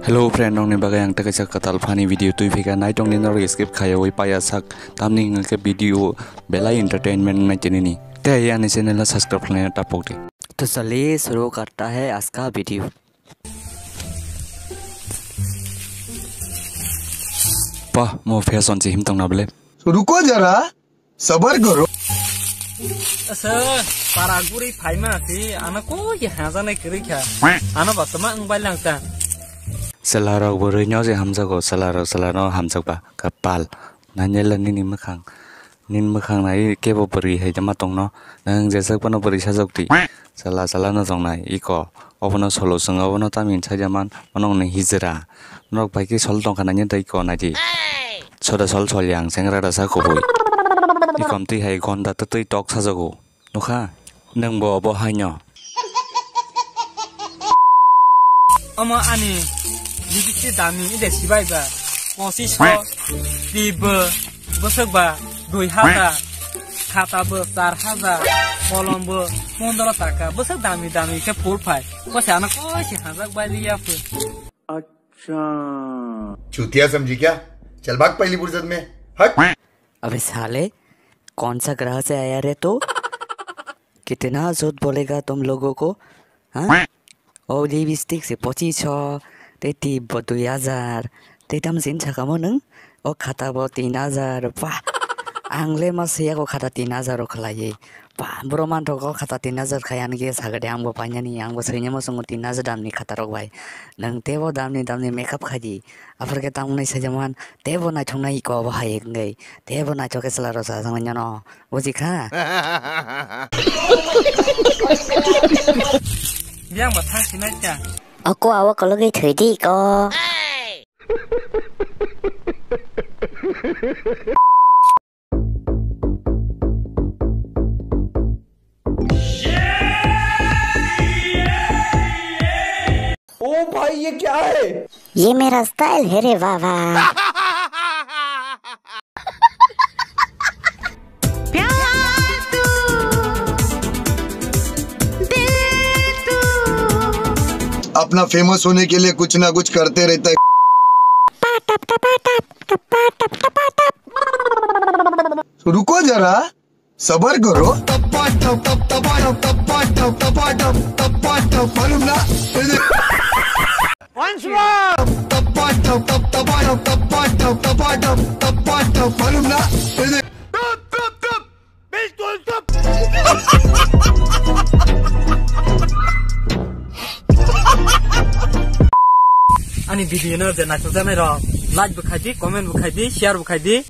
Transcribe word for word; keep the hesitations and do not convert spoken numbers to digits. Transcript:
Hello friend, nokni bagwi ang tei kaisa kwtal funny video twi phika, naitongni norok skip khaiwi paiya sak, tamni hwnkhe video belai entertainment wngnai tinini. Tei ani channel no subscribe khlaina tapok di. तो चलिए शुरू करता है आज का video. Pah, mo fashion se him tong na bele. रुको जरा, सबर करो। Asa, para guri phaima si, ano koi hajanai kwrwi kha. Ano ba tama ang bai lang ta. Chwla rok bwrwi no je hamjago, chwla rok chwla no hamjak ba kapal. Nanyala nini mwkhang. Nini mwkhang nai kebo bwrwi hai ma tongno. Nang jeswk phano bwrwi sajwk di. Chwla chwla no tongnai iko. Obono solo chwng, obono tamni sajak man. Onono hijra. Norok bai khe sol tongkha nanya tei iko nai di. Soda sol sol yang sengra da sa kubui. Ikom twi hai gonda twtwi tok sajago. Nukha, nwng bo obo haino. Omo ani lipstick dami ide sibai ba. Pochish so, tibbo, bwswk ba, dui hajar, khata bo char hajar, kolom bo pondro taka, bwswk dami dami khe phul phai. Kose ano koi se hajak bai liya phu. Acha. चूतिया समझी क्या? चल भाग पहली फुर्सत में। हट। अबे साले, कौन सा ग्रह से आया रे तू? कितना झूठ बोलेगा तुम लोगों को? हाँ? O lipstick se pochish so, tei tip bo dui hajar, tei tamo chini saka mo nwng? O khata bo tin hajar, bah! Ang le ma swiya ko khata tin hajar o khlaiwi. Bah, bro man thok o khata tin hajar khai ani khe saga de ang bo painani, ang bo swinai mo chwngo tin hajar damni khata rok bai. Nwng tebo damni damni makeup khai di. Aphar khe tamo nai sajaman, tebo naithok nai iko bo hai wngwi. Tebo naithok khe chwla rok sajak nai nyono. Buji kha? Biyang ba thang sinai kya? Oko awa kologwi thwi di ko. ओ भाई, ये क्या है? ये मेरा स्टाइल है रे बाबा। प्यार तू, दिल तू। अपना फेमस होने के लिए कुछ ना कुछ करते रहता है। रुको जरा, सबर करो। मालूम ना? Once more. मालूम ना? Ani video no je naithok jaknai rok like bo khai di, comment bo khai di, share bo khai di.